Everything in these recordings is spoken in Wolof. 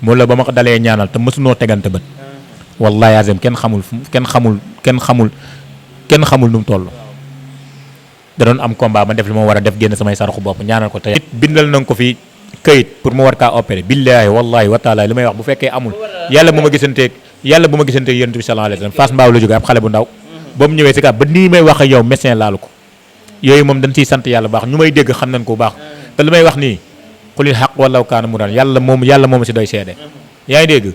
moo la ba ma ko dalee ñaanal te mësunoo tegante bët wallahi azim kenn xamul kenn xamul nu mu toll da doon am combat ma def li ma war a def génn samay saraxu bopp ñaanal ko te nit bindal na ko fi këyit pour mu war kaa opéré billaahi wallahi wa taala li may wax bu fekkee amul yàlla bu ma gisanteeg yonent bi sallallahu alayhi wasallam Fass Mbaaw la jóge ab xale bu ndaw ba mu ñëwee si ba nii may wax ak yow médecin laalu ko yooyu moom dañ ciy sant yàlla baax ñu may dégg xam nañ ko bu baax te li may wax nii xulil xaq walaw kaana mu daan yàlla moom si doy seede yaa ngi dégg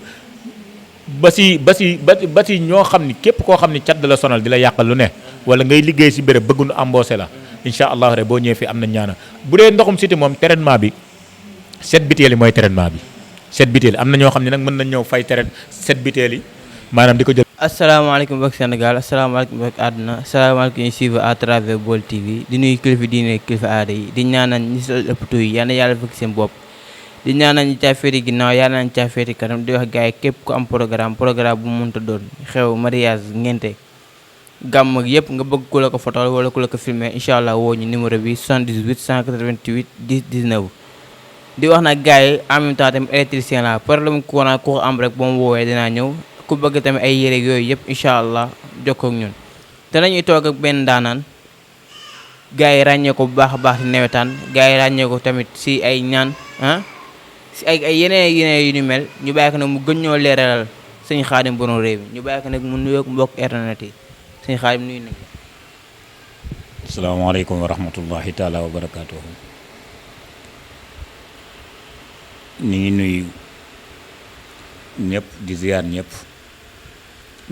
ba si ñoo xam ni képp koo xam ni cat da la sonal di la yàqal lu ne wala ngay liggéey si béréb bëgg nu embauché la incha allah rek boo ñëwee fi am na ñaana bu dee ndoxum siti moom traitement bi 7 bitéel yi mooy traitement bi 7 bitéel am na ñoo xam ne nag mën nañ ñëw fay 7 bitéel yi maanaam di ko jël. asalaamaaleykum mbokki Sénégal asalaamaaleykum mbokki àdduna asalaamaaleykum ñu suivre à travers Baol TV di nuyu kilifa diine kilifa aada yi di ñaanal ñi si ëppatu yi yal na yàlla fekk seen bopp di ñaanal ñi caa féeti ginnaaw yal nañ caa féeti kanam di wax gars yi képp ku am programme bu mu mënta doon xew mariage ngénte gàmm ak yëpp nga bëgg ku la ko fotol wala ku la ko filmé incha allah woo ñu numéro bi 78 188 10 19 di wax nag gars yi en même temps tamit électricien la problème courant ku am rek boo mu woowee dinaa ñëw ku bëgg tamit ay yére yooyu yëpp incha allah jokkoo ak ñun te nañuy toog ak benn daanaan gars yi ràññee ko bu baax a baax ci nawetaan gars yi ràññee ko tamit si ay ñaan si ay yeneen yu ni mel ñu bàyyi ko nag mu gën ñoo leeralal sëñ Xaadim borom réew mi ñu bàyyi ko nag mu nuyoog mbokk internet yi sëñ Xaadim nuyu nañ ko. asalaamaaleykum wa rahmatullahi taala wa barakaatuhu. ñu ngi nuyu ñëpp di ziar ñëpp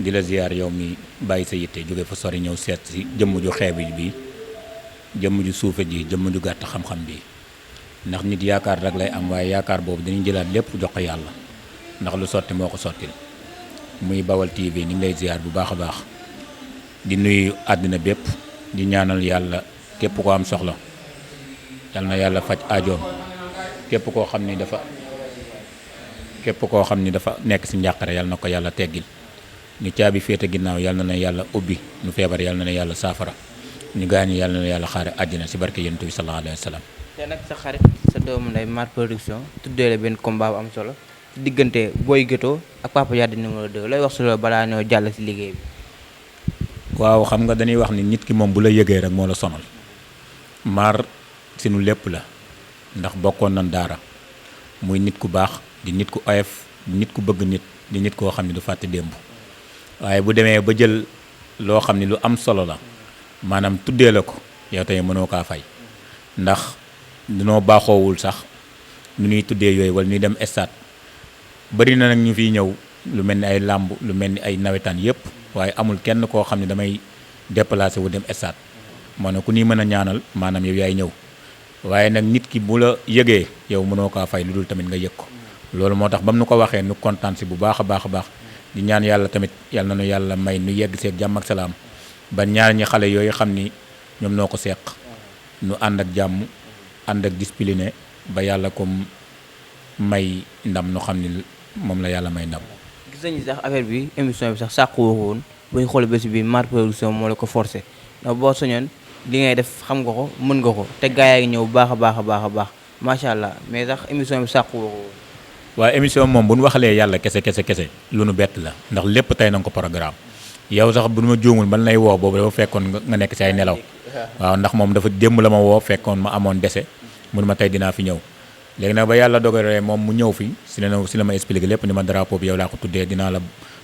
di la ziar yow mi bàyyi sa yitte jóge fa sori ñëw seet si jëmm ju xeebi bi jëmm ju suufe ji jëmm ju gàtt xam-xam bi ndax nit yaakaar rek lay am waaye yaakaar boobu dañuy jëlaat lépp jox ko yàlla ndax lu sotti moo ko sottil muy Baol TV ni ngi lay ziar bu baax a baax di nuyu àddina bépp di ñaanal yàlla képp koo am soxla yal na yàlla faj aajoom képp koo xam ni dafa nekk si njàqare yal na ko yàlla teggil ñu caabi féete ginnaaw yal na yàlla ubbi ñu feebar yal na yàlla saafara ñu gaañu yal na yàlla xaare àjjana si barke yonent bi sallallahu alayhi wa sallam. te nag sa xarit sa doomu ndey Mar Production tuddee la benn combat bu am solo diggante Boy Gueto ak Papa Yade numéro 2 lay wax si loolu balaa ñoo jàll si liggéey bi. waaw xam nga dañuy wax ni nit ki moom bu la yëgee rek moo la sonal Mar sinu lépp la ndax bokkoon nañ daara muy nit ku baax di nit ku oyof di nit ku bëgg nit di nit koo xam ne du fàtte démb waaye bu demee ba jël loo xam ne lu am solo la maanaam tuddee la ko yow tey mënoo kaa fay ndax dunoo baaxoowul sax nu ñuy tuddee yooyu wala ñuy dem stade bari na nag ñu fiy ñëw lu mel ni ay làmb lu mel ni ay nawetaan yépp waaye amul kenn koo xam ne damay déplacé wu dem stade moo ne ku ñuy mën a ñaanal maanaam yow yaay ñëw waaye nag nit ki bu la yëgee yow mënoo kaa fay lu dul tamit nga yëg ko loolu moo tax ba mu nu ko waxee nu kontaan si bu baax a baax a baax di ñaan yàlla tamit yàlla na nu yàlla may nu yegg seeg jàmm ak salaam ba ñaar ñi xale yooyu xam ni ñoom noo ko seq nu ànd ak jàmm ànd ak discipliné ba yàlla ko may ndam nu xam ni moom la yàlla may ndam. gis nañu sax affaire bi émission bi sax sàqu woo woon bu ñu xoolee bés bi Mar Production moo la ko forcé ndax boo soñoon li ngay def xam nga ko mën nga ko te gaa yaa ngi ñëw baax a baax macha allah mais sax émission bi sàqu woo woon. waaye émission moom bu ñu waxalee yàlla kese lu nu bett la ndax lépp tey na nga ko programme yow sax bu ma juumul ban lay woo boobu dafa fekkoon nga nekk ci ay nelaw waaw ndax moom dafa démb la ma woo fekkoon ma amoon dese mun ma tey dinaa fi ñëw léegi nag ba yàlla dogalee moom mu ñëw fi si la ma expliqué lépp ni ma drapeau bi yow laa ko tuddee dinaa la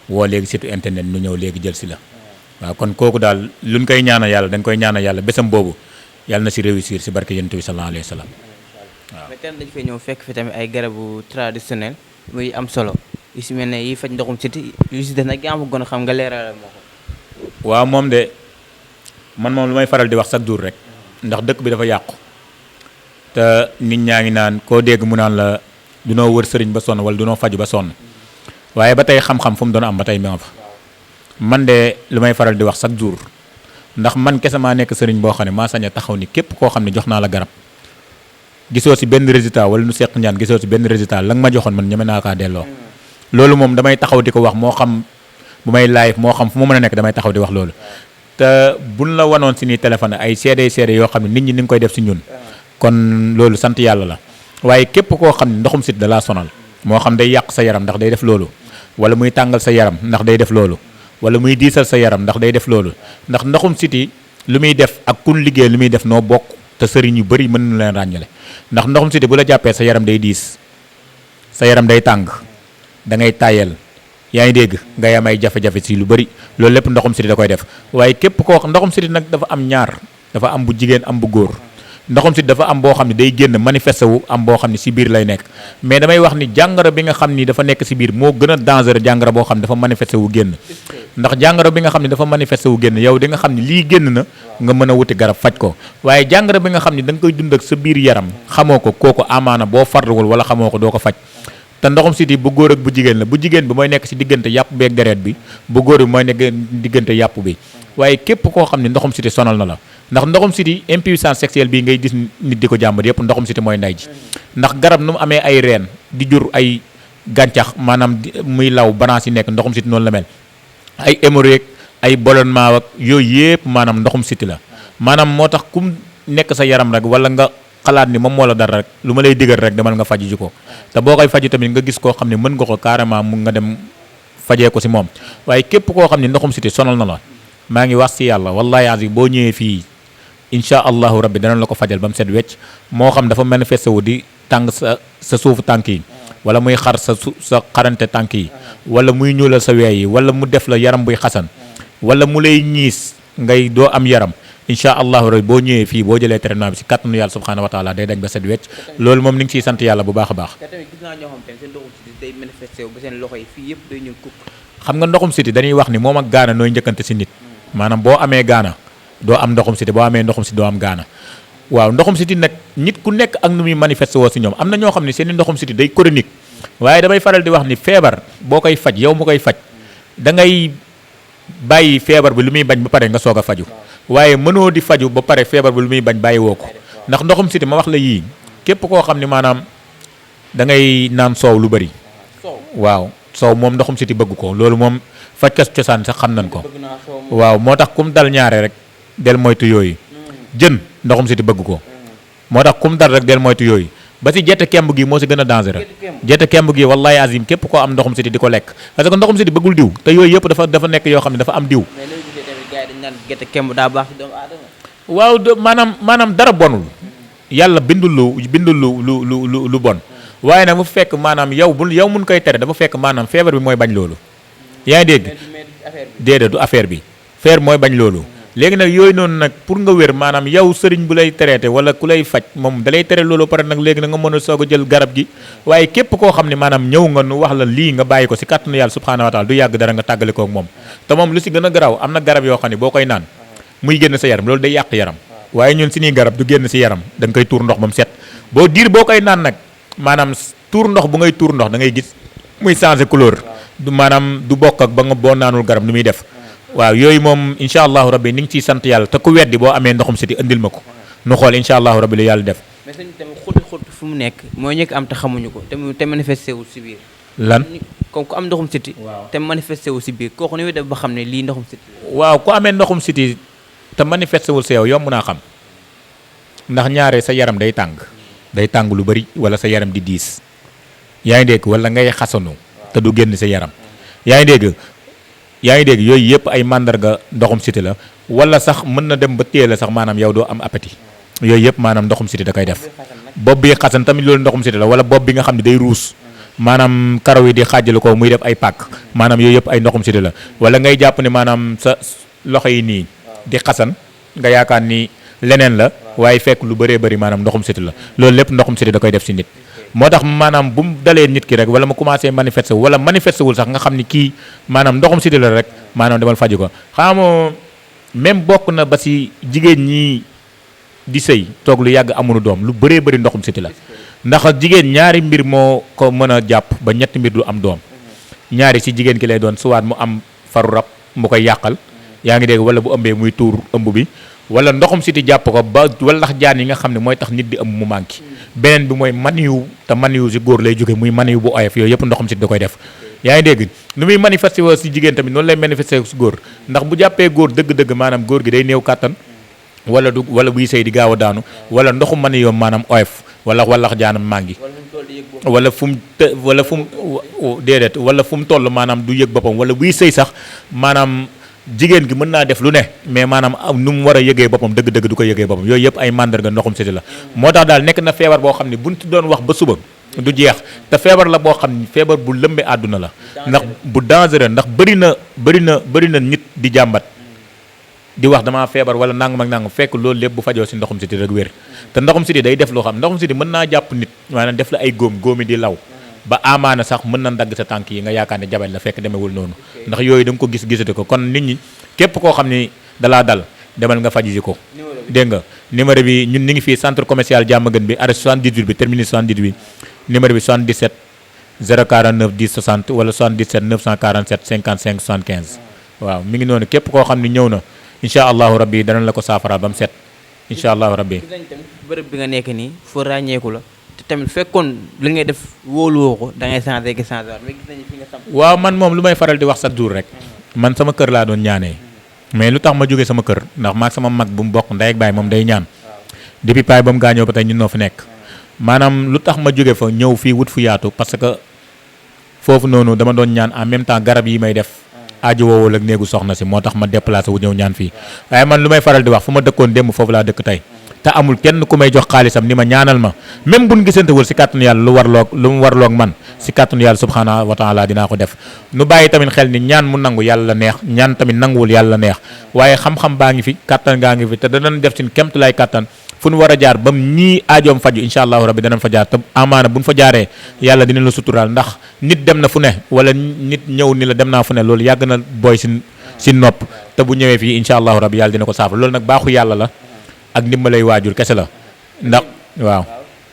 woo léegi surtout internet nu ñëw léegi jël si la waaw kon kooku daal luñ koy ñaanal yàlla dañ koy ñaanal yàlla bésam boobu yàlla na si réussir si barke yonent bi sallallahu alayhi wa sallam waaw. mais kenn dañu fay ñëw fekk fi tamit ay garabu traditionnel muy am solo yu si mel ne yi faj ndoxum siti yu si def nag yaa ma gën a xam nga leeralal moo ko. waaw moom de man moom lu may faral di wax chaque jour rek ndax dëkk bi dafa yàqu te nit ñaa ngi naan koo dégg mu naan la dunoo wër sëriñ ba sonn wala dunoo faju ba sonn waaye ba tey xam-xam fu mu doon am ba tey mi nga fa man de lu may faral di wax chaque jour ndax man kese maa nekk sëriñ boo xam ne maa sañ a taxaw ni képp koo xam ne jox naa la garab gisoo si benn résultat wala nu seq ñaan gisoo si benn résultat la nga ma joxoon man ñeme naa kaa delloo loolu moom damay taxaw di ko wax moo xam bu may live moo xam fu ma mën a nekk damay taxaw di wax loolu te buñ la wanoon si ni téléphone ay seede yoo xam ne nit ñi ni nga koy def si ñun kon loolu sant yàlla la waaye képp koo xam ne ndoxum sit da laa sonal moo xam day yàq sa yaram ndax day def loolu wala muy tàngal sa yaram ndax day def loolu wala muy diisal sa yaram ndax day def loolu ndax ndoxum siti lu muy def ak kun liggéey lu muy def noo bokk te sëriñ yu bëri mën na leen ràññale ndax ndoxum siti bu la jàppee sa yaram day diis sa yaram day tàng da ngay tàyyel yaa ngi dégg ngay am ay jafe-jafe si lu bëri loolu lépp ndoxum siti da koy def waaye képp koo ndoxum siti nag dafa am ñaar dafa am bu jigéen am bu góor ndoxum siti dafa am boo xam ne day génn manifesté wu am boo xam ne si biir lay nekk mais damay wax ni jàngoro bi nga xam ni dafa nekk si biir moo gën a dangereux jàngoro boo xam ne dafa manifesté wu génn ndax jàngoro bi nga xam ne dafa manifesté wu génn yow di nga xam ne lii génn na nga mën a wuti garab faj ko waaye jàngoro bi nga xam ne da nga koy dund ak sa biir yaram xamoo ko kooku amaana boo farluwul wala xamoo ko doo ko faj te ndoxum siti bu góor ak bu jigéen la bu jigéen bi mooy nekk si diggante yàpp bi ak deret bi bu góor bi mooy nekk diggante yàpp bi waaye képp koo xam ne ndoxum siti sonal na la ndax ndoxum siti impuissance sexuelle bii ngay gis nit di ko jàmbat yëpp ndoxum siti mooy ndey ji ndax garab nu mu amee ay reen di jur ay gàncax maanaam muy law branche yi nekk ndoxum siti noonu la mel ay hémorroïde ay ballonnement ak yooyu yëpp maanaam ndoxum siti la maanaam moo tax kum nekk sa yaram rek wala nga xalaat ni moom moo la dara rek lu ma lay digal rek demal nga faju ji ko te boo koy faju tamit nga gis koo xam ne mën nga ko carrément mu nga dem fajee ko si moom waaye képp koo xam ne ndoxum siti sonal na la maa ngi wax si yàlla wallahi azim boo ñëwee fii incha allahu rabbi danañ la ko fajal ba mu set wecc moo xam dafa manifesté wu di tàng sa suufu tànk yi wala muy xar sa xarante tànk yi wala muy ñuulal sa weey yi wala mu def la yaram buy xasan wala mu lay ñiis ngay doo am yaram incha allahu rabbi boo ñëwee fii boo jëlee traitement bi si kattanu yàlla subhanahu wa taala day dañ ba set wecc loolu moom ni ngi ciy sant yàlla bu baax a baax. te tamit gis naa ñoo xam te seen ndoxum siti day manifesté wu ba seen loxo yi fii yëpp day ñëw kukk. xam nga ndoxum siti dañuy wax ni moom ak gaana nooy njëkkante si nit maanaam boo amee gaana doo am ndoxum siti boo amee ndoxum siti doo am gaana waaw ndoxum siti nag nit ku nekk ak nu muy manifesté woo si ñoom am na ñoo xam ne seen i ndoxum siti day chronique waaye damay faral di wax ni feebar boo koy faj yow mu koy faj da ngay bàyyi feebar bi lu muy bañ ba pare nga soog a faju waaye mënoo di faju ba pare feebar bi lu muy bañ bàyyi woo ko ndax ndoxum siti ma wax la yii képp koo xam ne maanaam da ngay naan soow lu bëri waaw soow moom ndoxum siti bëgg ko loolu moom fajkas cosaan sax xam nañ ko waaw moo tax kum dal ñaare rek del moytu yooyu jën ndoxum siti bëgg ko moo tax kum dal rek del moytu yooyu ba si jette kemb gi moo si gën a dangereux jette kemb gi wallahi azim képp koo am ndoxum siti di ko lekk parce que ndoxum siti bëggul diw te yooyu yëpp dafa nekk yoo xam ne dafa am diw gerte kemb daa baax ci doomu aadama. waaw maanaam dara bonul yàlla bindul lu bon waaye nag mu fekk maanaam yow mun koy tere dafa fekk maanaam feebar bi mooy bañ loolu yaa ngi dégg déedéet du affaire bi feebar mooy bañ loolu léegi nag yooyu noonu nag pour nga wér maanaam yow sëriñ bu lay traité wala ku lay faj moom da lay tere loolu pare nag léegi na nga mën a soog a jël garab gi waaye képp koo xam ne maanaam ñëw nga nu wax la lii nga bàyyi ko si kàttanu yàlla subhanahu wa taala du yàgg dara nga tàggale ko ak moom te moom lu si gën a garaaw am na garab yoo xam ne boo koy naan muy génn sa yaram loolu day yàq yaram waaye ñun si nii garab du génn si yaram da nga koy tuur ndox ba mu set boo koy naan nag maanaam tuur ndox bu ngay tuur ndox da ngay gis muy changé couleur du maanaam du bokk ak ba nga boo naanul garab nu muy def waaw yooyu moom incha allahu rabbi ni ngi ciy sant yàlla te ku weddi boo amee ndoxum siti indil ma ko nu xool incha allahu rabbi lu yàlla def. mais sëñ tamit xóot fu mu nekk mooy ñëkk am te xamuñu ko te manifesté wu si biir. lan comme ku am ndoxum siti. waaw te manifesté wu si biir kooku ni muy def ba xam ne lii ndoxum siti. waaw ku amee ndoxum siti te manifesté wul sa yow yomb naa xam ndax ñaare sa yaram day tàng lu bari wala sa yaram di diis yaa ngi dégg wala ngay xasanu te du génn sa yaram yaa ngi dégg yooyu yëpp ay mandarga ndoxum siti la wala sax mën na dem ba téye la sax maanaam yow doo am appétit yooyu yëpp maanaam ndoxum siti da koy def bopp bi xasan tamit loolu ndoxum siti la wala bopp bi nga xam ne day ruus maanaam karaw yi di xaajale ko muy def ay pàkk maanaam yooyu yëpp ay ndoxum siti la wala ngay jàpp ne maanaam sa loxo yi nii di xasan nga yaakaar ni leneen la waaye fekk lu bëree bëri maanaam ndoxum siti la loolu lépp ndoxum siti da koy def si nit moo tax maanaam bu mu dalee nit ki rek wala mu commencé manifester wala manifester wul sax nga xam ni kii maanaam ndoxum siti la rek maanaam demal faju ko xamoo même bokk na ba si jigéen ñi di sëy toog lu yàgg amunu doom lu bëree bëri ndoxum siti la ndax jigéen ñaari mbir moo ko mën a jàpp ba ñetti mbir du am doom ñaari si jigéen ki lay doon suwaat mu am faru rab mu koy yàqal yaa ngi dégg wala bu ëmbee muy tuur ëmb bi wala ndoxum siti jàpp ko ba wala ndax jaan yi nga xam ne mooy tax nit di ëmb mu manqué beneen bi mooy maniyu te maniyu si góor lay jóge muy maniyu bu oyof yooyu yëpp ndoxum siti da koy def yaa ngi dégg nu muy manifesté woo si jigéen tamit noonu lay manifesté si góor ndax bu jàppee góor dëgg-dëgg maanaam góor gi day néew kàttan wala buy sëy di gaaw a daanu wala ndoxu maniyoom maanaam oyof wala jaanam mangi wala fu mu wala fu mu déedéet wala fu mu toll maanaam du yëg boppam wala buy sëy sax maanaam jigéen gi mën naa def lu ne mais maanaam nu mu war a yëgee boppam dëgg-dëgg du ko yëgee boppam yooyu yëpp ay mandarga ndoxum siti la moo tax daal nekk na feebar boo xam ne buñ ci doon wax ba suba du jeex te feebar la boo xam ne feebar bu lëmbe àdduna la ndax bu dangereux ndax bëri na nit di jàmbat di wax damaa feebar wala nangam ak nangam fekk loolu lépp bu fajoo si ndoxum siti rek wér te ndoxum siti day def loo xam ndoxum siti mën naa jàpp nit maanaam def la ay góomi di law ba amaana sax mën na dagg sa tànk yi nga yaakaar ne jabal la fekk demewul noonu ndax yooyu da nga ko gisate ko kon nit ñi képp koo xam ni dalaa dal demal nga faji ji ko dégg nga numéro bi ñun ñu ngi fii centre commercial Diamaguène bi arrêt 78 bi terminus 78 numéro bi 77 049 10 60 wala 77 947 55 75 waaw mi ngi noonu képp koo xam ne ñëw na incha allahu rabbi danañ la ko saafara ba mu set incha allahu rabbi bërëb bi nga nekk nii foo ràññeeku la te tamit fekkoon li ngay def wóoluwoo ko da ngay changé ki changé waat mais gis nañu fi nga sam waaw man moom lu may faral di wax chaque jour rek man sama kër laa doon ñaanee mais lu tax ma jógee sama kër ndax maag sama mag bu mu bokk ndey ak baay moom day ñaan depuis paay ba mu gaañoo ba tey ñun noo fi nekk maanaam lu tax ma jóge fa ñëw fii wut fu yaatu parce que foofu noonu dama doon ñaan en même temps garab yi may def aajo woowul ak néegu soxna si moo tax ma déplacé wu ñëw ñaan fii waaye man lu may faral di wax fu ma dëkkoon démb foofu laa dëkk tey te amul kenn ku may jox xaalisam ni ma ñaanal ma même buñ gisantewul si kàttanu yàlla lu mu warloog man si kàttanu yàlla subhanahu wa taala dinaa ko def nu bàyyi tamit xel ni ñaan mu nangu yàlla neex ñaan tamit nanguwul yàlla neex waaye xam-xam baa ngi fi kàttan gaa ngi fi te danañ def sin kemtulaay kàttan fu nu war a jaar bam ñii aajoom faju incha allahu rabbi danañ fa jaar te amaana buñ fa jaaree yàlla dina la suturaal ndax nit dem na fu ne wala nit ñëw ni la dem naa fu ne loolu yàgg na booy si nopp te bu ñëwee fii incha allahu rabbi yàlla dina ko saafara loolu nag baaxu yàlla la ak ndimbalay waajur kese la ndax waaw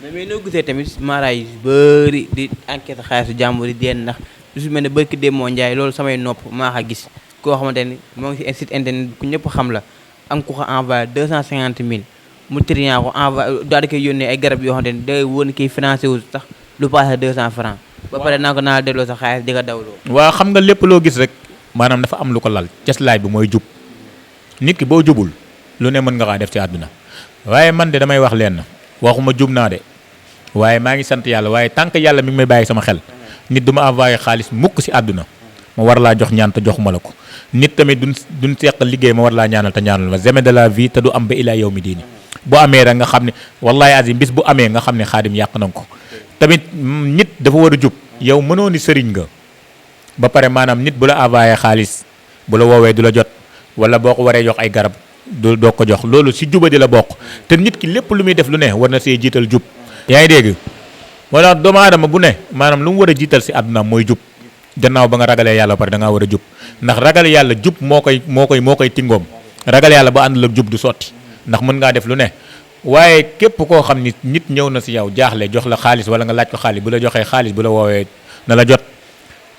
mais noo gisee tamit maaraay yu bëri di enquête xaalisu jàmbur yi deen ndax lu si mel ne barki démb moo njaay loolu samay nopp maa xa gis koo xamante ni moo ngi si site internet ku ñëpp xam la am ku ko envoyé 250 000 mu triant ko envoyé daal di koy yónnee ay garab yoo xamante ni day woon kiy financé wu sax lu passé 200 francs ba pare naa ko naa delloo sa xaalis di ko dawloo waaw xam nga lépp loo gis rek maanaam dafa am lu ko lal cëslaay bi mooy jub nit ki boo jubul lu ne mën nga kaa def ci àdduna waaye man de damay wax leen waxuma jub naa de waaye maa ngi sant yàlla waaye tant que yàlla mi ngi may bàyyi sama xel nit du ma envoyé xaalis mukk si àdduna ma war laa jox ñaan te joxuma la ko nit tamit duñ seq liggéey ma war laa ñaanal te ñaanal ma jamais de la vie te du am ba ilaa yow mi diini bu amee rek nga xam ne wallahi azim bis bu amee nga xam ne xaadim yàq na ko tamit nit dafa war a jub yow mënoo ni sëriñ nga ba pare maanaam nit bu la envoyé xaalis bu la woowee du la jot wala boo ko waree jox ay garab doo ko jox loolu si jubadi la bokk te nit ki lépp lu muy def lu ne war na see jiital jub yaa ngi dégg moo tax doomu aadama bu ne maanaam lu mu war a jiital si àdduna mooy jub gannaaw ba nga ragalee yàlla ba pare da ngaa war a jub ndax ragal yàlla jub moo koy tingoom ragal yàlla ba àndul ak jub du sotti ndax mën ngaa def lu ne waaye képp koo xam ni nit ñëw na si yow jaaxle jox la xaalis wala nga laaj ko xaalis bu la joxee xaalis bu la woowee na la jot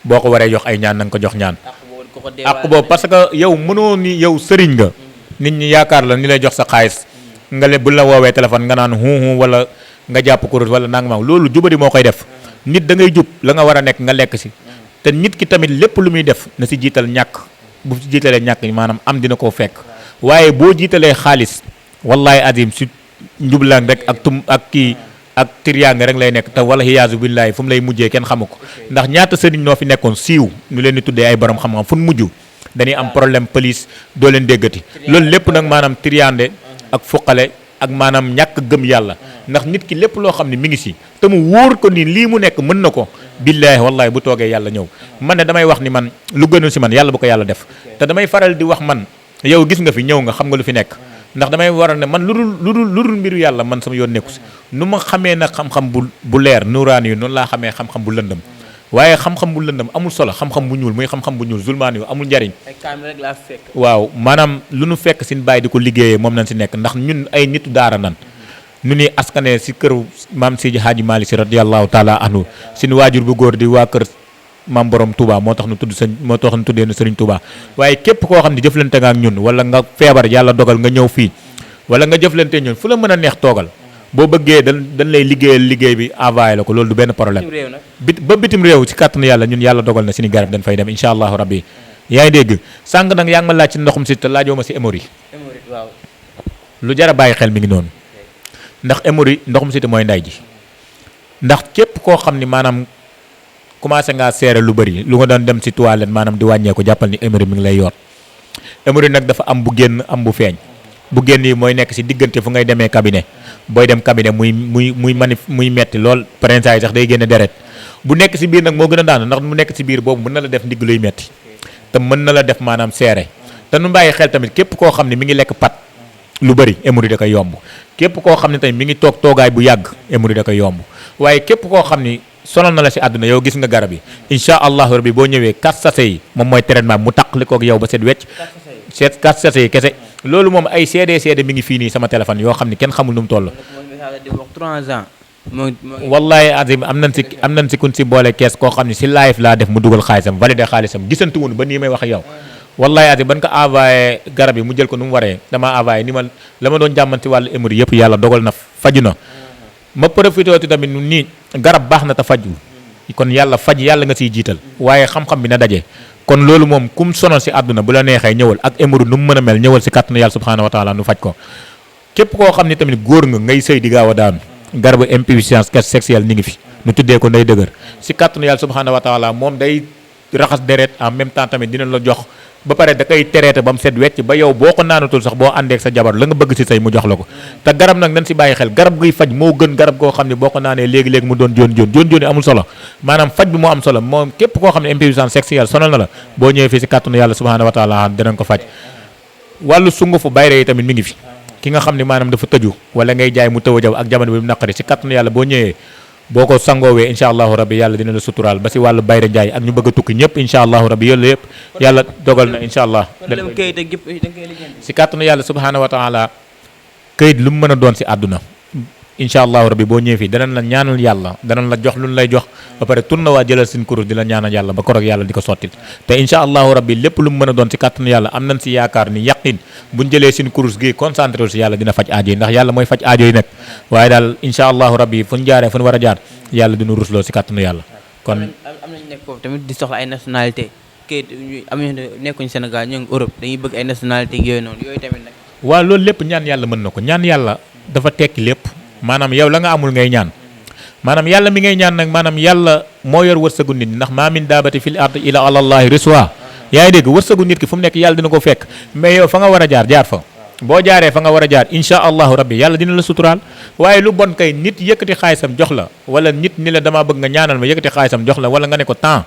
boo ko waree jox ay ñaan na nga ko jox ñaan ak boobu parce que yow mënoo ni yow sëriñ nga nit ñi yaakaar la ni lay jox sa xaalis nga le bu la woowee téléphone nga naan huuhu wala nga jàpp kurus wala nangam loolu jubadi moo koy def nit da ngay jub la nga war a nekk nga lekk si te nit ki tamit lépp lu muy def na si jiital ñàkk bu si jiitalee ñàkk maanaam am dina koo fekk waaye boo jiitalee xaalis wallahi azim si njublang rek ak tiryaanga rek lay nekk te wala hiyaasu billahi fu mu lay mujjee kenn xamu ko ndax ñaata sëriñ noo fi nekkoon siiw ñu leen di tuddee ay borom xam-xam fu mu mujj dañuy am problème police doo leen déggati loolu lépp nag maanaam tiryaande ak fuqale ak maanaam ñàkk gëm yàlla ndax nit ki lépp loo xam ne mi ngi si te mu wóor ko ni lii mu nekk mën na ko billaahi wallaahi bu toogee yàlla ñëw man ne damay wax ni man lu gënul si man yàlla bu ko yàlla def te damay faral di wax man yow gis nga fi ñëw nga xam nga lu fi nekk ndax damay waral ne man lu dul mbiru yàlla man sama yoon nekku si nu ma xamee nag xam-xam bu leer nuuraani yu noonu laa xamee xam-xam bu lëndëm waaye xam-xam bu lëndëm amul solo xam-xam bu ñuul muy xam-xam bu ñuul zulmaani yu amul njariñ waaw maanaam lu nu fekk sin bàyyi di ko liggéeyee moom nañ si nekk ndax ñun ay nitu daara nan nu ni askane si kër maam Seydi Hadji Malick si radiyallahu taala anhu suñu waajur bu góor di waa kër maam borom Touba moo tax nu tuddee nu Serigne Touba waaye képp koo xam ne jëflante nga ak ñun wala nga feebar yàlla dogal nga ñëw fii wala nga jëflante ñun fu la mën a neex toogal boo bëggee dañ lay liggéeyal liggéey bi envoyé la ko loolu du benn problème ba bitim réew ci kàttanu yàlla ñun yàlla dogal na suñu garab dañ fay dem incha allahu rabbi yaa ngi dégg sàng nag yaa ngi ma laaj ci ndoxum si te laajoo ma si hémorroïde waaw lu jar a bàyyi xel mi ngi noonu ndax hémorroïde ndoxum si te mooy nday ji ndax képp koo xam ni maanaam commencé ngaa seere lu bëri lu nga doon dem si toilette maanaam di wàññeeku jàppal ni hémorroïde mi ngi lay yoot hémorroïde nag dafa am bu génn am bu feeñ bu génn yi mooy nekk si diggante fu ngay demee cabinet booy dem cabinet muy metti lool prince yi sax day génne deret bu nekk si biir nag moo gën a daanu ndax mu nekk si biir boobu mën na la def ndigg luy metti te mën na la def maanaam seere te nu bàyyi xel tamit képp koo xam ne mi ngi lekk pat lu bëri hémorroïde da koy yomb képp koo xam ne tamit mi ngi toog toogaay bu yàgg hémorroïde da koy yomb waaye képp koo xam ni sonal na la si àdduna yow gis nga garab yi incha allahu rabbi boo ñëwee 4 sachet yi moom mooy traitement mu taqali koog yow ba set wecc 4 sachet yi kese loolu moom ay seede mi ngi fii nii sama téléphone yoo xam ne kenn xamul nu mu toll wallahi azim am nañ si kun si boole kees koo xam ne si live laa def mu dugal xaalisam validé xaalisam gisantu woon ba nii may wax yow wallahi azim ban ko envoyé garab yi mu jël ko nu mu waree dama envoyé ni ma la ma doon jàmman si wàllu hémorroïde yëpp yàlla dogal na faju na ma profité ti tamit nii garab baax na te faju kon yàlla faj yàlla nga siy jiital waaye xam-xam bi na daje kon loolu moom kum sonal si àdduna bu la neexee ñëwal ak hémorroïde nu mu mën a mel ñëwal si kàttanu yàlla subhanahu wa taala nu faj ko képp koo xam ne tamit góor nga ngay sëy di gaaw a daanu garabu impuissance sexuelle ni ngi fi nu tuddee ko nday dëgër si kàttanu yàlla subhanahu wa taala moom day raxas deret en même temps tamit dina la jox ba pare da koy tereete ba mu set wecc ba yow boo ko naanatul sax boo àndeek sa jabar la nga bëgg si say mu jox la ko te garab nag nañ si bàyyi xel garab guy faj moo gën garab goo xam ne boo ko naanee léegi-léegi mu doon joon amul solo maanaam faj bi moo am solo moom képp koo xam ne impuissance sexuelle sonal na la boo ñëwee fii si kàttanu yàlla subhanahu wa taala dinañ ko faj wàllu sungufu bayre yi tamit mi ngi fi ki nga xam ne maanaam dafa tëju wala ngay jaay mu tëw a jaw ak jamono bi mu naqari si kàttanu yàlla boo ñëwee boo ko sangoowee incha allahu rabbi yàlla dina la suturaal ba si wàllu bayre njaay ak ñu bëgg a tukki ñëpp incha allahu rabbi yooyu yëpp yàlla dogal na incha allah si kàttanu yàlla subhanahu wa taala këyit lu mu mën a doon si àdduna incha allahu rabbi boo ñëwee fii danañ la ñaanal yàlla danañ la jox lu ñu lay jox ba pare tourna waa jëlal seen kurus di la ñaanal yàlla ba korog yàlla di ko sottil te incha allahu rabbi lépp lu mu mën a doon si kàttanu yàlla am nañ si yaakaar ni yaqin buñ jëlee seen kurus gi concentré wu si yàlla dina faj aajo yi ndax yàlla mooy faj aajo yi nag waaye daal incha allahu rabbi fu ñu jaaree fu ñu war a jaar yàlla dina rusloo si kàttanu yàlla kon am nañ nekk foofu tamit di soxla ay nationalité kayit am nañu nekkuñ Sénégal ñoo ngi Europe dañuy bëgg ay nationalité yooyu noonu yooyu tamit nag waaw loolu lépp ñaan yàlla mën na ko ñaan yàlla dafa tekki lépp maanaam yow la nga amul ngay ñaan maanaam yàlla mi ngay ñaan nag maanaam yàlla moo yor wërsëgu nit ndax maa min daabati fil ard ila alallahi riswa yaa ngi dégg wërsëgu nit ki fu mu nekk yàlla dina ko fekk mais yow fa nga war a jaar fa boo jaaree fa nga war a jaar insha allahu rabbi yàlla dina la suturaal waaye lu bon kay nit yëkkati xaalisam jox la wala nit ni la damaa bëgg nga ñaanal ma yëkkati xaalisam jox la wala nga ne ko temps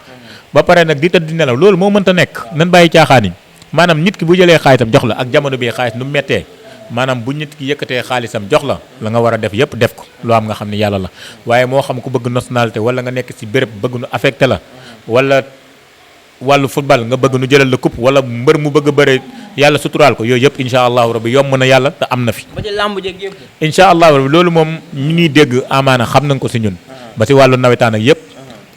ba pare nag di tëdd di nelaw loolu moo mënta nekk nan bàyyi caaxaan yi maanaam nit ki bu jëlee xaalisam jox la ak jamono bii xaalis nu mu mettee maanaam bu nit ki yëkkatee xaalisam jox la la nga war a def yëpp def ko loo am nga xam ne yàlla la waaye moo xam ku bëgg nationalité wala nga nekk ci béréb bëgg nu affecté la wala wàllu football nga bëgg nu jëlal la coupe wala mbër mu bëgg a bëre yàlla suturaal ko yooyu yëpp incha allahu rabbi yomb na yàlla te am na fi ba ci làmb jeeg yëpp incha allahu rabbi loolu moom ñu ñuy dégg amaana xam nañ ko si ñun ba si wàllu nawetaan ak yëpp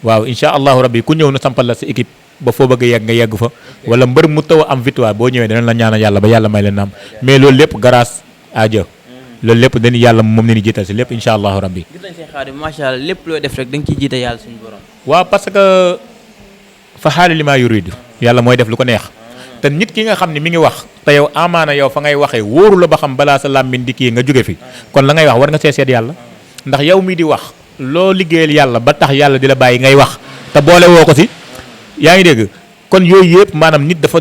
waaw incha allahu rabbi ku ñëw na sampal la si équipe ba foo bëgg a yegg nga yegg fa wala mbër mu taw a am victoire boo ñëwee danañ la ñaanal yàlla ba yàlla may leen am mais loolu lépp grâce à Dieu loolu lépp dañuy yàlla moom ni ñu jiital si lépp incha allahu rabbi gis nañ seen Xaadim macha allah lépp loo def rek da nga ciy jiite yàlla suñu borom waaw parce que fa xaali li maa yuridu yàlla mooy def lu ko neex te nit ki nga xam ne mi ngi wax te yow amaana yow fa ngay waxee wóoru la ba xam balaa sa làmmiñ di kii nga jóge fi kon la ngay wax war nga seet yàlla ndax yow mii di wax loo liggéeyal yàlla ba tax yàlla di la bàyyi ngay wax te boole woo ko si yaa ngi dégg kon yooyu yëpp maanaam nit dafa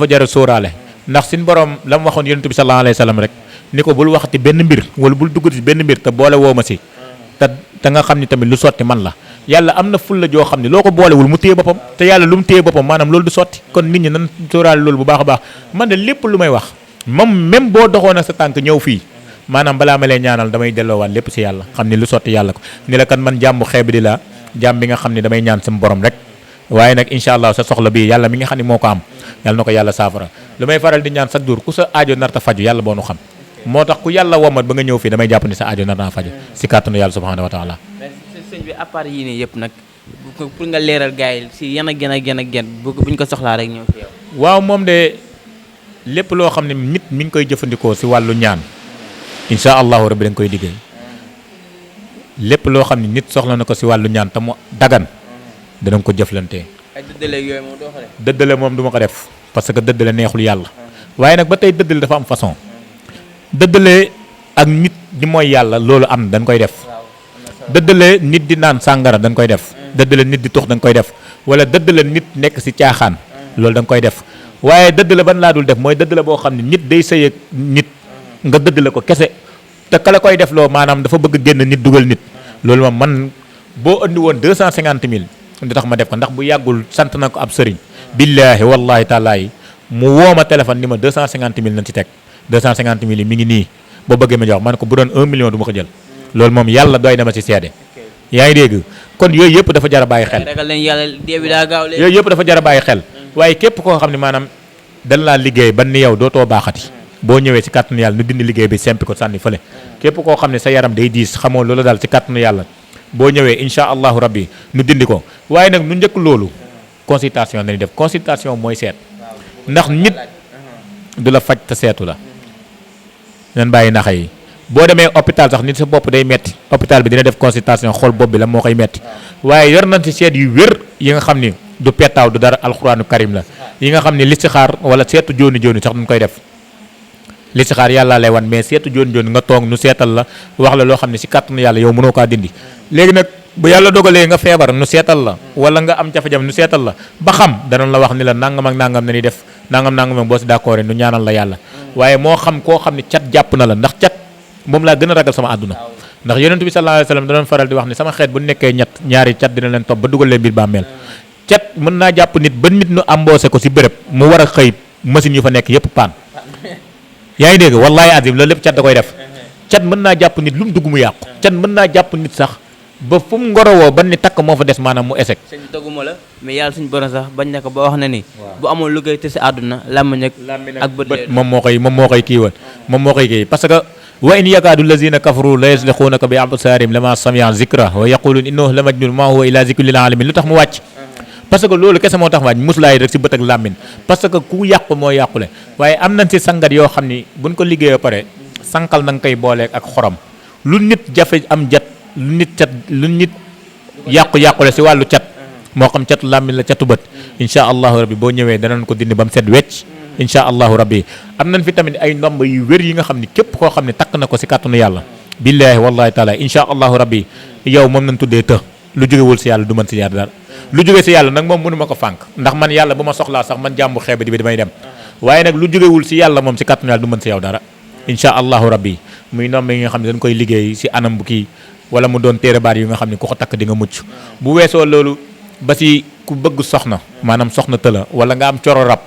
jar sóoraale ndax suñu borom la mu waxoon yonent bi sallallahu alayhi wa sallam rek ni ko bul waxati benn mbir wala bul duggati benn mbir te boole woo ma si te nga xam ni tamit lu sotti man la yàlla am na fulla joo xam ne loo ko boolewul mu téye boppam te yàlla lu mu téye boppam maanaam loolu du sotti kon nit ñi nan sóoraale loolu bu baax a baax man de lépp lu may wax moom même boo doxoon ak sa tànk ñëw fii maanaam balaa ma lay ñaanal damay delloowaat lépp si yàlla xam ni lu sotti yàlla ko ni la kan man jàmm xeeb di la jàmm bi nga xam ne damay ñaan sama borom rek waaye nag incha allah sa soxla bii yàlla mi nga xam ne moo ko am yàlla na ko yàlla saafara lu may faral di ñaan chaque jour ku sa aajo narta faju yàlla boo nu xam moo tax ku yàlla womat ba nga ñëw fii damay jàpp ni sa aajo nar naa faju si kàttanu yàlla subhanahu wa taala sëñ bi à part yii nii yëpp nag pour nga leeral gars yi si yan ak yan ak yan bu ñu ko soxlaa rek ñëw fi yow waaw moom de lépp loo xam ne nit mi ngi koy jëfandikoo si wàllu ñaan incha allahu rabbi da nga koy liggéey lépp loo xam ne nit soxla na ko si wàllu ñaan te mu dagan danañ ko jëflantee ay dëddale yooyu moom doo ko def dëddale moom du ma ko def parce que dëddale neexul yàlla waaye nag ba tey dëddale dafa am façon dëddale ak nit di mooy yàlla loolu am dañ koy def dëddale nit di naan sàngara da nga koy def dëddale nit di tux da nga koy def wala dëddale nit nekk si caaxaan loolu da nga koy def waaye dëddale ban laa dul def mooy dëddale boo xam ne nit day sëy ak nit nga dëddale ko kese te ka la koy def loo maanaam dafa bëgg génn nit dugal nit loolu moom man boo andi woon 250 000 di tax ma def ko ndax bu yàggul sant na ko ab sëriñ billaahi wallahi taalaayi mu woo ma téléphone ni ma 250 000 nañ ci teg 250 000 yi mi ngi nii boo bëggee ma jox man ko bu doon 1 million du ma ko jël loolu moom yàlla doy na ma ci seede yaa ngi dégg kon yooyu yëpp dafa jar a bàyyi xel ragal leen yàlla dee bi daa gaaw leen yooyu yëpp dafa jar a bàyyi xel waaye képp koo xam ne maanaam dañ laa liggéey ban ni yow dootoo baaxati boo ñëwee ci kàttanu yàlla nu dindi liggéey bi sempi ko sànni fële képp koo xam ne sa yaram day diis xamoo loolu daal ci kàttanu yàlla boo ñëwee incha allahu rabbi nu dindi ko waaye nag nu njëkk loolu consultation dañuy def consultation mooy seet ndax nit du la faj te seetu la nan bàyyi naxa yi boo demee hôpital sax nit sa bopp day metti hôpital bi dina def consultation xool bopp bi la moo koy metti waaye yor nañ ci seet yu wér yi nga xam ni du pettaaw du dara alxuraanu karim la yi nga xam ni listixaar wala seetu jooni jooni sax duñ koy def listixaar yàlla lay wan mais seetu jooni jooni nga toog nu seetal la wax la loo xam ne si kàttanu yàlla yow mënoo kaa dindi léegi nag bu yàlla dogalee nga feebar nu seetal la wala nga am jafe-jafe nu seetal la ba xam danañ la wax ni la nangam ak nangam na ni def nangam boo si d'accord nu ñaanal la yàlla waaye moo xam koo xam ne cat jàpp na la ndax cat moom laa gën a ragal sama àdduna ndax yonent bi sallallahu alayhi wasallam danoon faral di wax ni sama xeet bu nekkee ñaari cat dina leen topp ba dugal leen biir bàmmeel cat mën naa jàpp nit ba nit nu embauché ko si béréb mu war a xëy machine yu fa nekk yépp paan yaa ngi dégg wallahi azim loolu lépp cat da koy def cat mën naa jàpp nit lu mu dugg mu yàqu cat mën naa jàpp nit sax ba fu mu ngorowoo ba ni takk moo fa des maanaam mu échec sëñ bi doguma la mais yàlla suñu borom sax bañ na ko ba wax na ni bu amoon lu koy te si àdduna làmmiñ ak bët moom moo koy kiiwal moom moo koy kii parce que wa in yakaadu lazina kafaru la yasliquunaka bi absaarim lama sami'a zikra wa yaqulun innahu la majnun ma huwa illa zikrun lil alamin lu tax mu wàcc parce que loolu kese moo tax wàcc musulaay rek si bët ak làmmiñ parce que ku yàqu moo yàqule waaye am nañ si sangat yoo xam ni buñ ko liggéeyee pare sànqal na nga koy booleeg ak xorom lu nit jafe am jat lu nit yàqu-yàqule si wàllu cat moo xam catu làmmiñ la catu bët insha allahu rabbi boo ñëwee danañ ko dindi ba mu set wecc insha allahu rabbi am nañ fi tamit ay ndomb yu wér yi nga xam ni képp koo xam ne takk na ko si kàttanu yàlla billahi wallahi taala insha allahu rabbi yow moom nañ tuddee të lu jógewul si yàlla du mën si yar dara lu jóge si yàlla nag moom mënu ma ko fànk ndax man yàlla bu ma soxlaa sax man jàmbu xeebadi bi damay dem waaye nag lu jógewul si yàlla moom si kàttanu yàlla du mën si yow dara insha allahu rabbi muy ndomb yi nga xam ne dañ koy liggéey si anam bu kii wala mu doon téere baat yi nga xam ne ku ko takk di nga mucc bu weesoo loolu ba si ku bëgg soxna maanaam soxna tëla wala nga am coro rab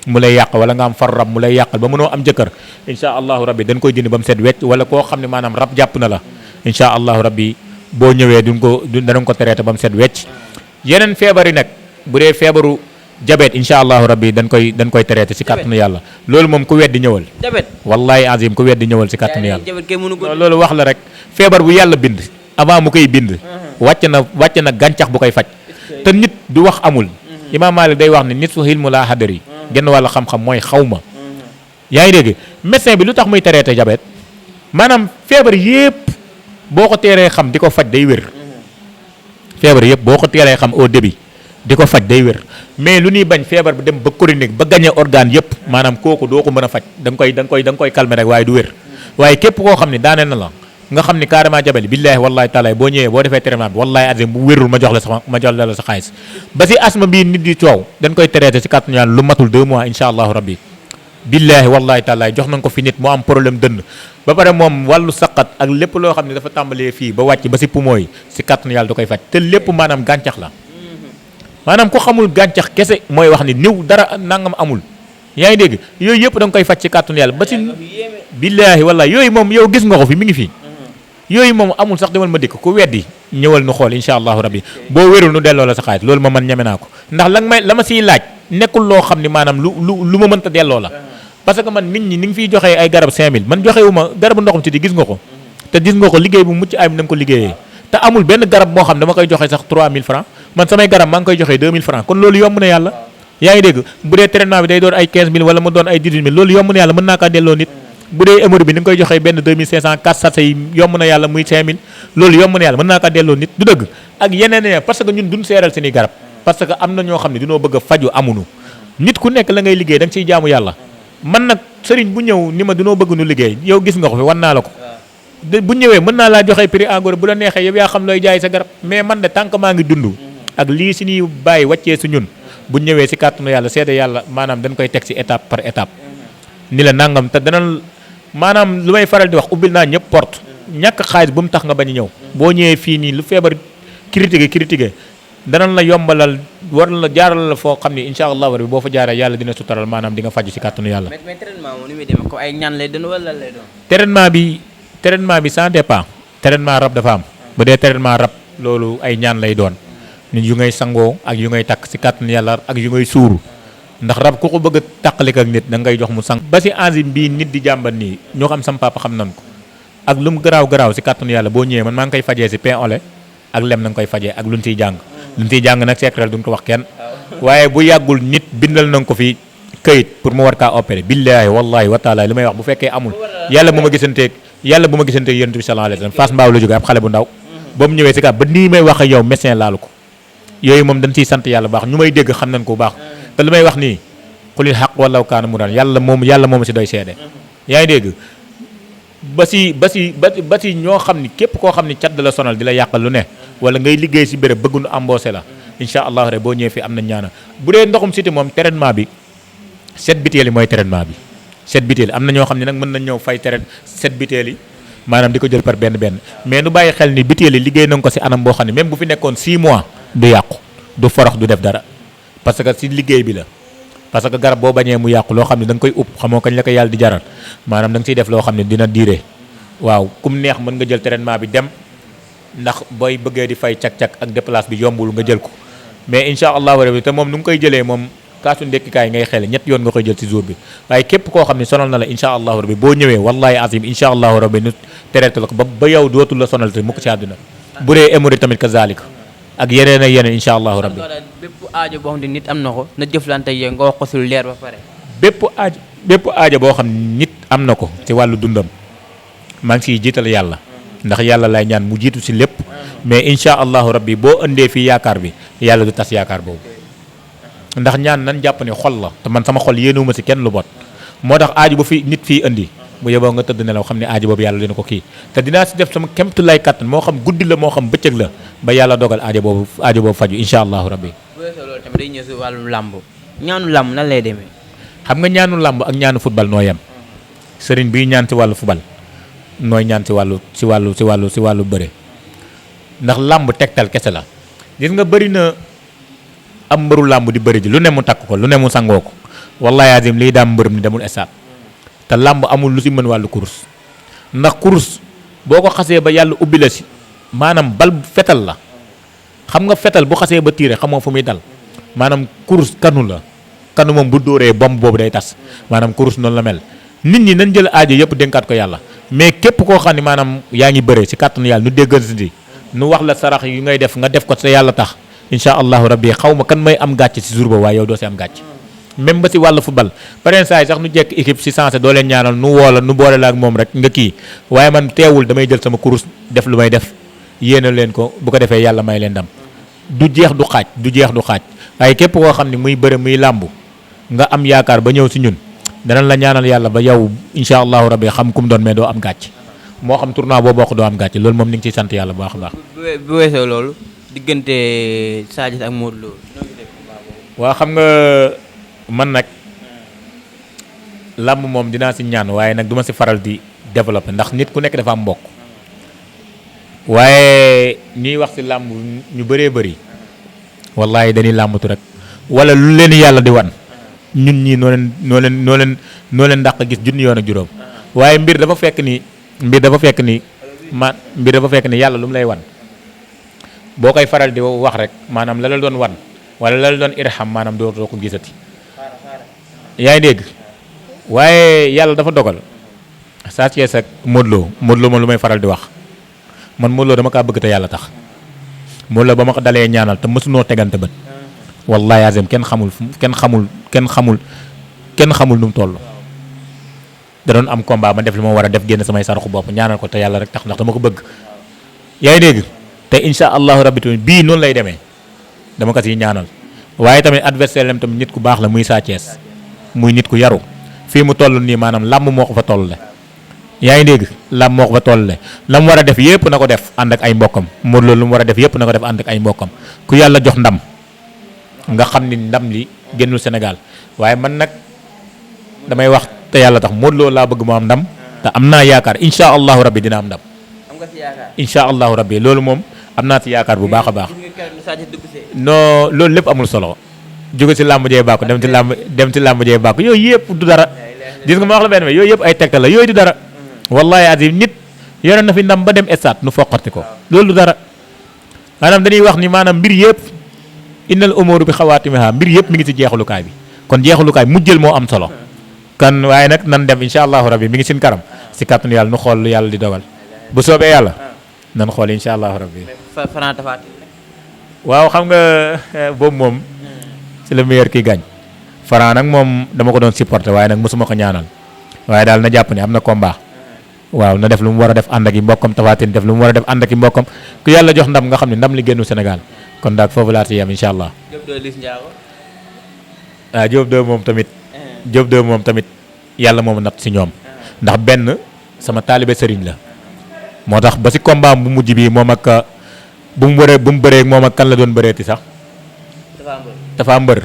mu lay yàq wala nga am far rab mu lay yàqal ba mënoo am jëkkër insha allahu rabbi dañ koy dindi ba mu set wecc wala koo xam ne maanaam rab jàpp na la insha allahu rabbi boo ñëwee danañ ko traité ba mu set wecc yeneen feebar yi nag bu dee feebaru jabet insha allahu rabbi dañ koy traité si kàttanu yàlla loolu moom ku weddi ñëwal jabet wallahi azim ku weddi ñëwal si kàttanu yàlla jabet kay mënu ko loolu wax la rek feebar bu yàlla bind avant mu koy bind wàcc na gàncax bu koy faj te nit du wax amul imaam Malik day wax ne nit su xilmu laa xadari genn wàlla xam-xam mooy xaw ma yaa ngi dégg médecin bi lu tax muy traité jabet maanaam feebar yépp boo ko teeree xam di ko faj day wér feebar yépp boo ko teeree xam au début di ko faj day wér mais lu ñuy bañ feebar bi dem ba chronique ba gagné organe yépp maanaam kooku doo ko mën a faj da nga koy calmer rek waaye du wér waaye képp koo xam ne daane na la nga xam ni carrément jabet billaahi wallahi taala boo ñëwee boo defee traitement bi wallahi azim bu wérul ma jox la sa xaalis ba si asma bii nit di coow dañ koy traité si kàttanu yàlla lu matul 2 mois insha allahu rabbi billaahi wallahi taala jox nañ ko fi nit mu am problème dënn ba pare moom wàllu saqat ak lépp loo xam ne dafa tàmbalee fii ba wàcc ba si poumon yi si kàttanu yàlla da koy faj te lépp maanaam gàncax la maanaam ku xamul gàncax kese mooy wax ni niw dara nangam amul yaa ngi dégg yooyu yëpp da nga koy faj si kàttanu yàlla ba si billaahi wallahi yooyu moom yow gis nga ko fi mi ngi fii yooyu moom amul sax demal ma dikk ku weddi ñëwal nu xool insha allahu rabbi boo wérul nu delloo la sa xaalis loolu ma man ñeme naa ko ndax la ma siy laaj nekkul loo xam ni maanaam lu ma mënta delloo la parce que man nit ñi ni ngi fiy joxee ay garab 5000 man joxewu ma garabu ndoxum si di gis nga ko te gis nga ko liggéey bu mucc ayib na nga ko liggéeyee te amul benn garab moo xam dama koy joxe sax 3000 francs man samay garab maa ngi koy joxee 2000 francs kon loolu yomb na yàlla yaa ngi dégg bu dee traitement bi day doon ay 15000 wala mu doon ay 18000 loolu yomb na yàlla mën naa kaa delloo nit bu dee hémorroïde bi ni nga koy joxee benn 2500 4 sachet yi yomb na yàlla muy 5000 loolu yomb na yàlla mën naa kaa delloo nit du dëgg ak yeneen parce que ñun duñ seeral seeni garab parce que am na ñoo xam ne dinoo bëgg a faju amunu nit ku nekk la ngay liggéey da nga ciy jaamu yàlla man nag sëriñ bu ñëw ni ma dinoo bëgg nu liggéey yow gis nga ko fi wan naa la ko bu ñëwee mën naa laa joxe prix en gros bu la neexee yow yaa xam looy jaay sa garab mais man de tant que maa ngi dund ak lii si ñuy bàyyi wàccee su ñun bu ñëwee si kàttanu yàlla seede yàlla maanaam dañ koy teg si étape par étape ni la nangam te dana maanaam lu may faral di wax ubbil naa ñëpp porte ñàkk xaalis bu mu tax nga bañ a ñëw boo ñëwee fii nii lu feebar critiqué danañ la yombalal war la jaaral la foo xam ni incha allahu rabbi boo fa jaaree yàlla dina sutaral maanaam di nga faju si kàttanu yàlla. mais traitement moom ni muy demee ko ay ñaan lay doon wala lay doon. traitement bi ça dépend traitement rab dafa am bu dee traitement rab loolu ay ñaan lay doon nit yu ngay sangoo ak yu ngay takk si kàttanu yàlla ak yu ngay suuru ndax rab ku ko bëgg a tàqalik ak nit da ngay jox mu sang ba si enzyme bii nit di jàmbat nii ñoo xam sam papa xam nañ ko ak lu mu garaaw si kàttanu yàlla boo ñëwee man maa ngi koy fajee si pain au lait ak lem na nga koy fajee ak luñ ciy jàng nag secret duñ ko wax kenn waaye bu yàggul nit bindal nañ ko fi këyit pour mu war kaa opérer billaahi wallaahi wa taala li may wax bu fekkee amul yàlla bu ma gisanteeg yonent bi sallallahu alayhi wa sallam Fass Mbaaw la jóge ab xale bu ndaw ba mu ñëwee si kaa ba nii may wax ak yow médecin laalu ko yooyu moom dañ ciy sant yàlla baax ñu may dégg xam nañ ko bu baax te li may wax nii xulil xaq walaw kaana murran yàlla moom si doy seede yaa ngi dégg ba si ñoo xam ni képp koo xam ni cat da la sonal di la yàqal lu ne wala ngay liggéey si béréb bëgg nu embauché la incha allah rek boo ñëwee fi am na ñaana bu dee ndoxum siti moom traitement bi 7 bitéel yi mooy traitement bi 7 bitéel yi am na ñoo xam ne nag mën nañ ñëw fay 7 bitéel yi maanaam di ko jël par benn mais nu bàyyi xel ni bitéel yi liggéey nañ ko si anam boo xam ne même bu fi nekkoon 6 mois du yàqu du forox du def dara parce que si liggéey bi la parce que garab boo bañee mu yàqu loo xam ne da nga koy upp xamoo kañ la ko yàlla di jaral maanaam da nga siy def loo xam ne dina diire waaw kum neex mën nga jël traitement bi dem ndax booy bëggee di fay cak-cak ak déplace bi yombul nga jël ko mais incha allahu rabi te moom nu nga koy jëlee moom kaasu ndekkikaay ngay xele ñett yoon nga koy jël ci jour bi waaye képp koo xam ne sonal na la incha allahu rabi boo ñëwee wallahi azim incha allahu rabi nu traité la ko ba yow dootul la sonal te mukk ci àdduna bu dee émori tamit kazalika ak yeneen ak yeneen incha allahu rabi bépp aajo boo xam ne nit am na ko na jëflante yow nga wax ko sul leer ba pare bépp aajo boo xam ne nit am na ko ci wàllu dundam maa ngi siy jiital yàlla ndax yàlla lay ñaan mu jiitu si lépp mais incha allahu rabbi boo indee fii yaakaar bi yàlla du tas yaakaar boobu ndax ñaan nan jàpp ne xol la te man sama xol yéenewuma si kenn lu bot moo tax aaju bu fi nit fii indi bu yeboo nga tëdd nelaw xam ne aaju boobu yàlla dina ko kii te dinaa si def sama kemtu lay kattan moo xam guddi la moo xam bëccëg la ba yàlla dogal aaju boobu faju incha allahu rabbi. bu weesoo loolu tamit day ñëw si wàllum làmb ñaanu làmb nan lay demee. xam nga ñaanu làmb ak ñaanu football noo yem sëriñ biy ñaan si wàllu football nooy ñaan si wàllu bëre ndax làmb tegtal kese la gis nga bëri na am mbëru làmb di bëri ji lu ne mu takk ko lu ne mu sangoo ko wallahi azim lii daam mbërëm ni demul estaat te làmb amul lu si mën wàllu course ndax course boo ko xasee ba yàlla ubbi la si maanaam bal fetal la xam nga fetal bu xasee ba tiire xamoo fu muy dal maanaam course kanu la kanu moom bu dóoree bomb boobu day tas maanaam course noonu la mel nit ñi nañ jël aajo yëpp dénkaat ko yàlla mais képp koo xam ne maanaam yaa ngi bëre si kàttanu yàlla nu déggal si nu wax la sarax yu ngay def nga def ko te yàlla tax incha allahu rabbi xaw ma kan may am gàcc si jour ba waaye yow doo si am gàcc même ba si wàllu football pareen saa yi sax nu jekk équipe si sensé doo leen ñaanal nu woo la nu boole la ak moom rek nga kii waaye man teewul damay jël sama kurus def lu may def yéena leen ko bu ko defee yàlla may leen ndam du jeex du xaaj waaye képp koo xam ne muy bëre muy làmb nga am yaakaar ba ñëw si ñun danañ la ñaanal yàlla ba yow incha allahu rabbi xam kum doon mais doo am gàcc moo xam tournoi boo bokk doo am gàcc loolu moom ni ngi ciy sant yàlla bu baax a baax. bu weesoo loolu diggante Sa Thiès ak Modou Lo. waa xam nga man nag làmb moom dinaa si ñaan waaye nag duma si faral di développer ndax nit ku nekk dafa am mbokk waaye ñuy wax si làmb ñu bëree bëri wallahi dañuy làmbatu rek wala lu leen yàlla di wan ñun ñii noo leen ndàq gis junni yoon ak juróom waaye mbir dafa fekk ni yàlla lu mu lay wan boo koy faral di wax rek maanaam la doon wan wala la doon irham maanaam doo ko gisati yaa ngi dégg waaye yàlla dafa dogal Sa Thiès ak Modou Lo moom lu may faral di wax man Modou Lo dama kaa bëgg te yàlla tax Modou Lo ba ma ko dalee ñaanal te mësunoo tegante bët wallahi azim kenn xamul nu mu toll da doon am combat ma def li ma war a def génn samay saraxu bopp ñaanal ko te yàlla rek tax ndax dama ko bëgg yaa ngi dégg te insha allahu rabbi tamit bii noonu lay demee dama ko siy ñaanal waaye tamit adversaire lam tamit nit ku baax la muy Sa Thiès muy nit ku yaru fii mu toll nii maanaam làmb moo ko fa toll la yaa ngi dégg lam moo ko fa toll la mu war a def yëpp na ko def ànd ak ay mbokkam Modou Lo lu mu war a def yëpp na ko def ànd ak ay mbokkam ku yàlla jox ndam nga xam ni ndam li génnul Sénégal waaye man nag damay wax te yàlla tax Modou Lo laa bëgg mu am ndam te am naa yaakaar incha allahu rabbi dina am ndam. am nga si yaakaar. incha allahu rabbi loolu moom am naa ci yaakaar bu baax a baax. non loolu lépp amul solo jóge ci làmb jee bàkku dem ci làmb jee bàkku yooyu yëpp du dara gis nga ma wax la benn yooyu yëpp ay tegtal la yooyu du dara wallahi azim nit yore na fi ndam ba dem stade nu foqati ko loolu du dara maanaam dañuy wax ni maanaam mbir yëpp innal umuru bi xawaatimiha mbir yëpp mi ngi ci jeexalukaay bi kon jeexalukaay mujjël moo am solo kan waaye nag nan dem incha allahu rabbi mi ngi sin karam si kàttanu yàlla nu xool lu yàlla di dogal bu soobee yàlla nan xool incha allahu rabbi waaw xam nga boobu moom c'est le meilleur qui gagne Franc nag moom dama ko doon supporter waaye nag mosuma ko ñaanal waaye daal na jàpp ne am na combat waaw na def lu mu war a def ànd ak i mbokkam Tapha Tine def lu mu war a def ànd ak i mbokkam ku yàlla jox ndam nga xam ne ndam li génnu Sénégal kon daal foofu laa ci yem incha allah. Diop 2 moom tamit. Diop 2 moom tamit yàlla moom natt si ñoom ndax benn sama taalibe sëriñ la moo tax ba si combat bu mujj bi moom ak bu mu bëree moom ak kan la doon bëreeti sax. dafa mbër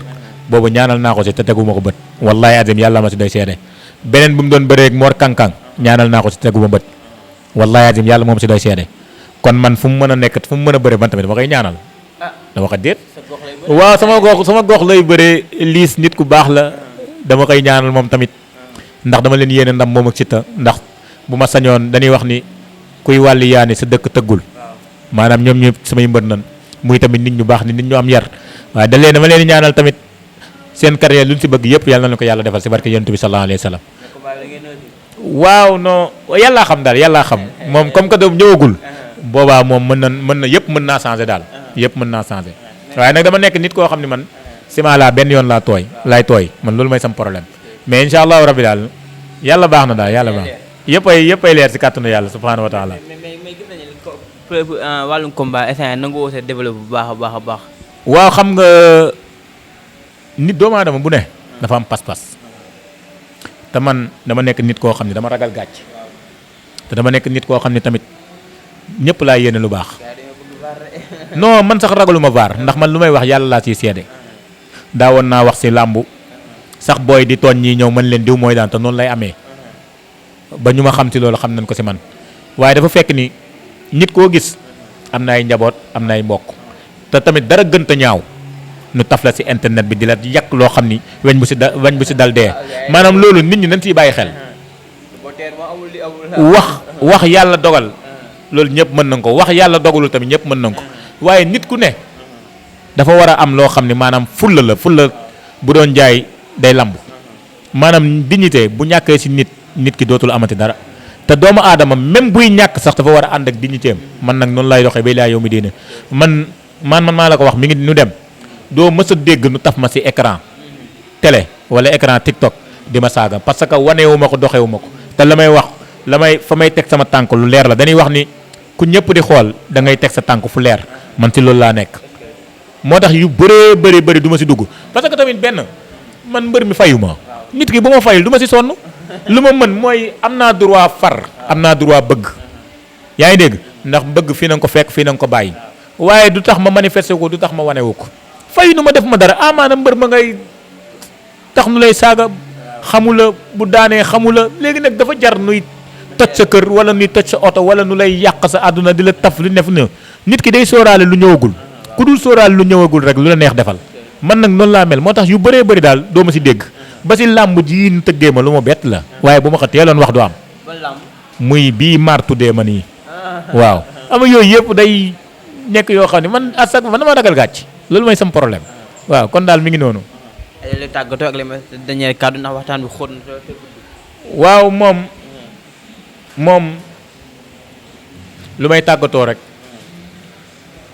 boobu ñaanal naa ko si te teguma ko bët wallahi azim yàlla ma si doy seede beneen bu mu doon bëree Mor Kankang ñaanal naa ko si teguma bët wallahi azim yàlla moom si doy seede kon man fu mu mën a nekk fu mu mën a bëree man tamit dama koy ñaanal dama ko déet waaw sama gox lay bëree liis nit ku baax la dama koy ñaanal moom tamit ndax dama leen yéene ndam moom ak Siteu ndax bu ma sañoon dañuy wax ni kuy wàlli yaani sa dëkk tëggul maanaam ñoom ñëpp samay mbër nan muy tamit nit ñu baax ni nit ñu am yar waaye dama leen ñaanal tamit seen carrière lu ñu si bëgg yëpp yàlla na ko yàlla defal si barke yonent bi sallallahu alayhi wa sallam waaw non yàllaa xam daal yàllaa xam moom comme que doom ñëwagul boobaa moom mën na yëpp mën naa changé daal yëpp mën naa changé waaye nag dama nekk nit koo xam ne man ciment laa benn yoon laay tooy man loolu mooy sam problème mais incha allahu rabbi daal yàlla baax na daal yàlla baax yëpp ay leer si kàttanu yàlla subhanahu wa taala. mais gis nañu wàllum combat instant nangu woo see développé bu baax a baax. waaw xam nga nit doomu aadama bu ne dafa am pas-pas te man dama nekk nit koo xam ne dama ragal gàcc te dama nekk nit koo xam ne tamit ñëpp laa yéene lu baax non man sax ragaluma vaar ndax man lu may wax yàlla laa ciy seede daawoon naa wax si làmbu sax booy di tooñ ñii ñëw mën leen diw mooy daan te noonu lay amee ba ñu ma xam ci loolu xam nañ ko si man waaye dafa fekk ni nit koo gis am na ay njaboot am na ay mbokk te tamit dara gënta ñaaw nu taf la si internet bi di la yàq loo xam ni weñ bu si dal dee maanaam loolu nit ñi nañ ciy bàyyi xel wax yàlla dogal loolu ñëpp mën nañ ko wax yàlla dogalul tamit ñëpp mën nañ ko waaye nit ku ne dafa war a am loo xam ne maanaam fulla bu doon jaay day lamb maanaam dignité bu ñàkkee si nit ki dootul amati dara te doomu aadama même buy ñàkk sax dafa war a ànd ak dignité am man nag noonu lay doxee bay laa yow mi diine man maa la ko wax mi ngi nu dem doo mës a dégg nu taf ma si écran télé wala écran TikTok di ma saaga parce que wanewu ma ko doxewu ma ko te la may wax fa may teg sama tànk lu leer la dañuy wax ni ku ñëpp di xool da ngay teg sa tànk fu leer man ci loolu laa nekk moo tax yu bëree bëri du ma si dugg parce que tamit benn man mbër mi fayu ma nit ki bu ma fayul du ma si sonn lu ma mën mooy am naa droit far am naa droit bëgg yaa ngi dégg ndax bëgg fii na nga ko fekk fii na nga ko bàyyi waaye du tax ma manifester ko du tax ma wanewu ko fayu nu ma def ma dara amaana mbër ma ngay tax nu lay saaga xamula bu daanee xamula léegi nag dafa jar nuy toj sa kër wala nuy toj sa oto wala nu lay yàq sa àdduna di la taf lu nef ne nit ki day sóoraale lu ñëwagul ku dul sóoraale lu ñëwagul rek lu la neex defal man nag noonu laa mel moo tax yu bëree bëri daal doo ma si dégg ba si làmb ji nu tëggee ma lu ma bett la waaye bu ma ko teeloon wax du am muy bii maar tuddee ma nii waaw ama yooyu yëpp day nekk yoo xam ne man à chaque man dama ragal gàcc loolu mooy sam problème waaw kon daal mi ngi noonu. ay tàggatoo ak li ma dañuy kàddu ndax waxtaan bi xóot na. waaw moom lu may tàggatoo rek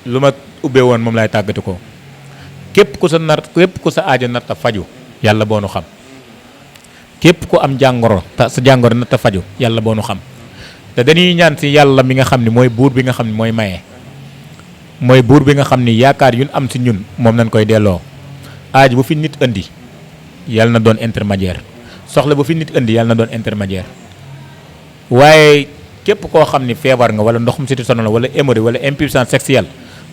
lu ma ubbee woon moom laay tàggatu ko képp ku sa aajo nar ta faju yàlla boo nu xam képp ku am jàngoro sa jàngoro nar ta faju yàlla boo nu xam te dañuy ñaan si yàlla mi nga xam ne mooy buur bi nga xam ne mooy maye mooy buur bi nga xam ni yaakaar yun am si ñun moom nañ koy delloo aaj bu fi nit indi yàlla na doon intermédiaire soxla bu fi nit indi yàlla na doon intermédiaire waaye képp koo xam ni feebar nga wala ndoxum siti sonal la wala hémorroïde wala impuissance sexuelle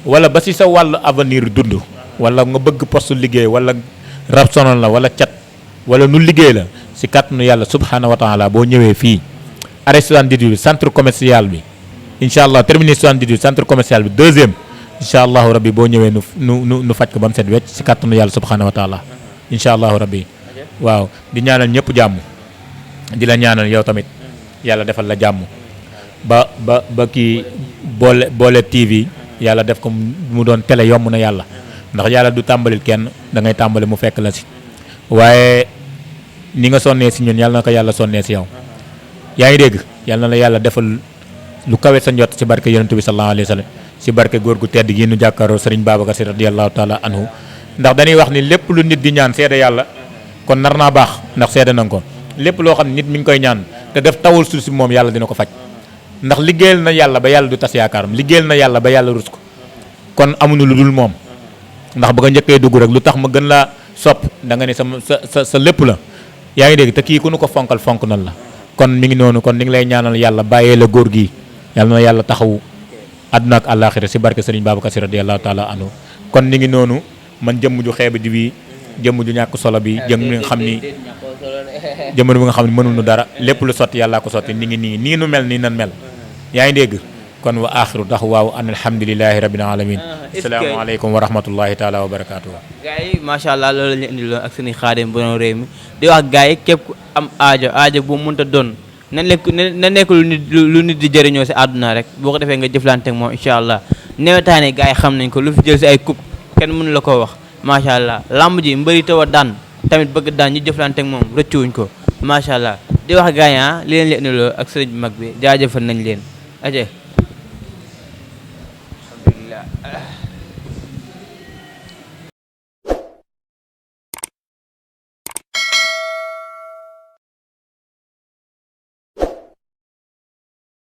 wala ba si sa wàllu avenir dund wala nga bëgg poste liggéey wala rab sonal la wala cat wala nu liggéey la si kàttanu yàlla subhanahu wa taala boo ñëwee fii arrêt 78 centre commercial bi incha allah terminus 78 centre commercial bi deuxième incha allahu rabbi boo ñëwee nu faj ko ba mu set wecc si kàttanu yàlla subhanahu wa taala incha allahu rabbi waaw di ñaanal ñëpp jàmm di la ñaanal yow tamit yàlla defal la jàmm ba kii boole TV yàlla def ko mu doon télé yomb na yàlla ndax yàlla du tàmbalil kenn da ngay tàmbali mu fekk la si waaye ni nga sonnee si ñun yàlla na ko yàlla sonnee si yow yaa ngi dégg yàlla na la yàlla defal lu kawe sa njot si barke yonent bi sallallahu alayhi wa sallam si barke góor gu tedd gi nu jàkkaaroo Serigne Babacar Sy radiyallahu taala anhu ndax dañuy wax ni lépp lu nit di ñaan seede yàlla kon nar naa baax ndax seede nañ ko lépp loo xam ne nit mi ngi koy ñaan te def tawul suuf si moom yàlla dina ko faj ndax liggéeyal na yàlla ba yàlla du tas yaakaaram liggéeyal na yàlla ba yàlla rus ko kon amuñu lu dul moom ndax ba nga njëkkee dugg rek lu tax ma gën laa sopp da nga ne sa lépp la yaa ngi dégg te kii ku nu ko fonkal fonk nan la kon mi ngi noonu kon ni ngi lay ñaanal yàlla bàyyee la góor gi yàlla na yàlla taxawu àdduna ak àllaaxira si barke Serigne Babacar Sy radiyallahu taala anhu kon ni ngi noonu man jëmm ju xeebi di bi jëmm ju ñàkk solo bi jëmm nga xam ni jamono bi nga xam ne mënuñu dara lépp lu sotti yàllaa ko sotti ni ngi nii nu mel nii nan mel yaa ngi dégg kon wa axiru tax waaw an alhamdulilahi rabbil alamin asalaamaaleykum wa rahmatullahi taala wa barakatuh gars yi macha allah loolu la ñu indi loon ak suñu xaadim borom réew mi di wax gars yi képp ku am aajo bu mënta doon na nekk lu nit di jëriñoo si àdduna rek boo ko defee nga jëflante ak moom incha allah newetaane gars yi xam nañ ko lu fi jël si ay coupe kenn mënu la koo wax macha allah lamb ji mbëri taw a daan tamit bëgg daan ñu jëflante ak moom rëccuwuñ ko macha allah di wax gars yi li leen indi loon ak sëriñ bi mag bi jaajëfal nañ leen aje